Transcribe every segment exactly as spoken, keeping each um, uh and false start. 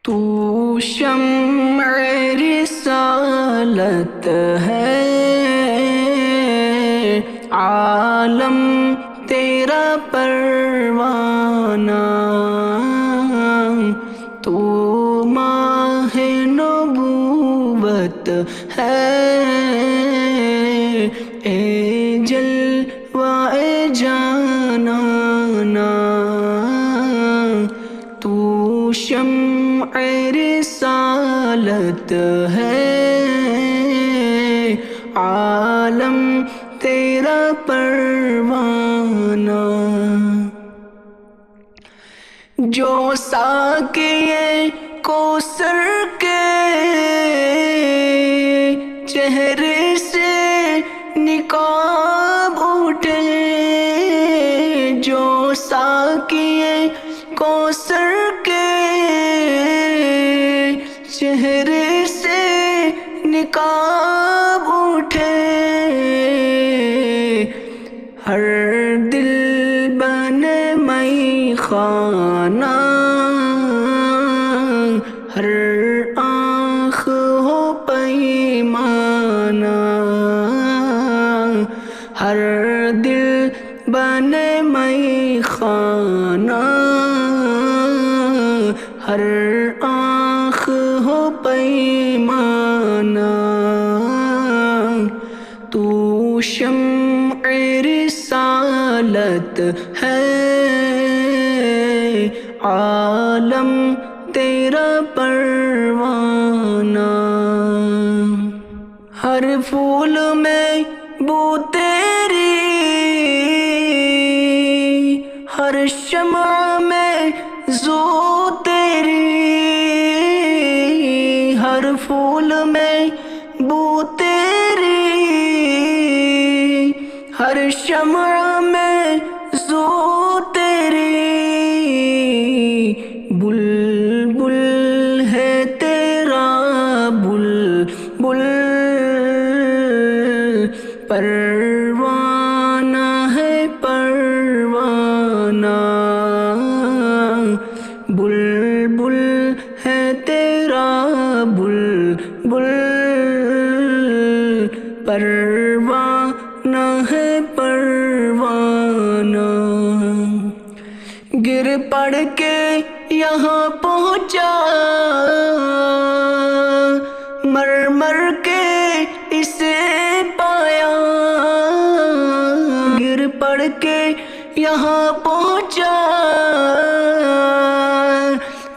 تو شمع رسالت ہے، عالم تیرا پروانہ، تو ماہ نبوت ہے، اے جلوہ جانانا۔ تو شمع رسالت ہے، عالم تیرا پروانہ۔ جو ساقی کوثر کے چہرے سے نقاب اٹھے، جو ساقی کوثر کے چہرے سے نقاب اٹھے، ہر دل بنے مئی خانہ، ہر آنکھ ہو پیمانہ، ہر دل بنے مئی خانہ، ہر آنکھ ہو پیمانہ۔ تو شمع رسالت ہے، عالم تیرا پروانہ۔ ہر پھول میں بو تیری، ہر شمع میں زو تیری، ہر پھول میں بو تیری، ہر شمع میں زو تیری، بلبل ہے تیرا بلبل، پروانہ ہے پروانہ، بلبل ہے تیرا بلبل، پروانہ ہے پروانہ۔ گر پڑ کے یہاں پہنچا، مر مر کے اسے پایا۔ گر پڑ کے یہاں پہنچا،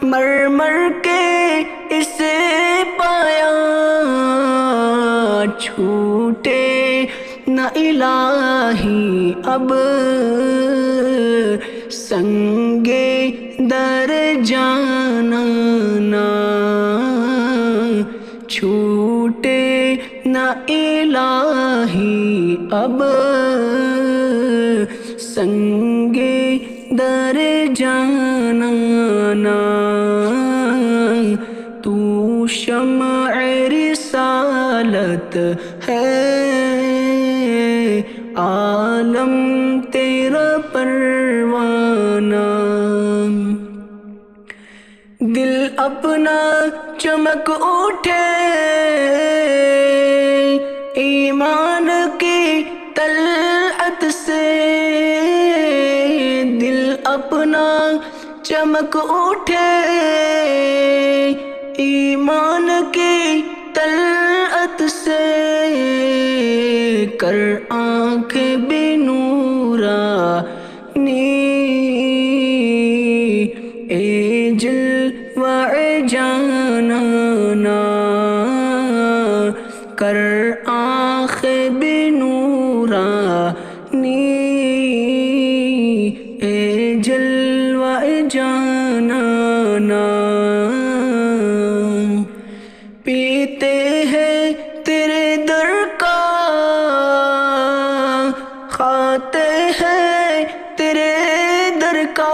مر مر کے اسے پایا۔ چھوٹے نہ الٰہی اب سنگ در جانانا، چھوٹے نہ الٰہی اب سنگ در جانانا۔ تو شمع رسالت ہے، عالم تیرا پروانہ۔ دل اپنا چمک اٹھے ایمان کی طلعت سے، دل اپنا چمک اٹھے ایمان کی طلعت سے، کر آنکھ بے نورانی، اے جلوہ جانانا، کر آنکھ بے نورانی، اے جلوہ جانانا۔ پیتے ہیں تیرے در کا، کھاتے ہیں تیرے در کا،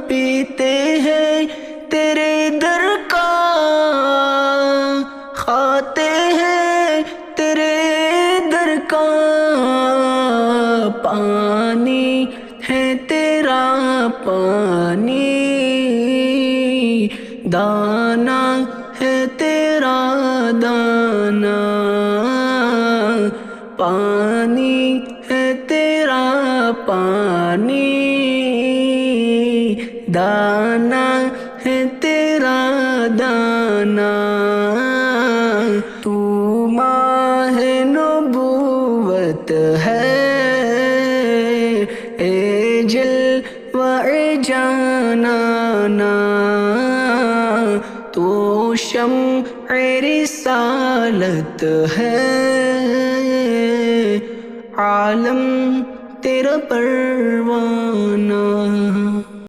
پیتے ہیں تیرے در کا، کھاتے ہیں تیرے در کا، پانی ہے تیرا پانی۔ دانا ہے تیرا دانا، پانی ہے تیرا پانی، دانا ہے تیرا دانا۔ تو ماہ نبوت ہے، اے جلوہ جانانا، تو شمع رسالت ہے، عالم تیرا پروانہ۔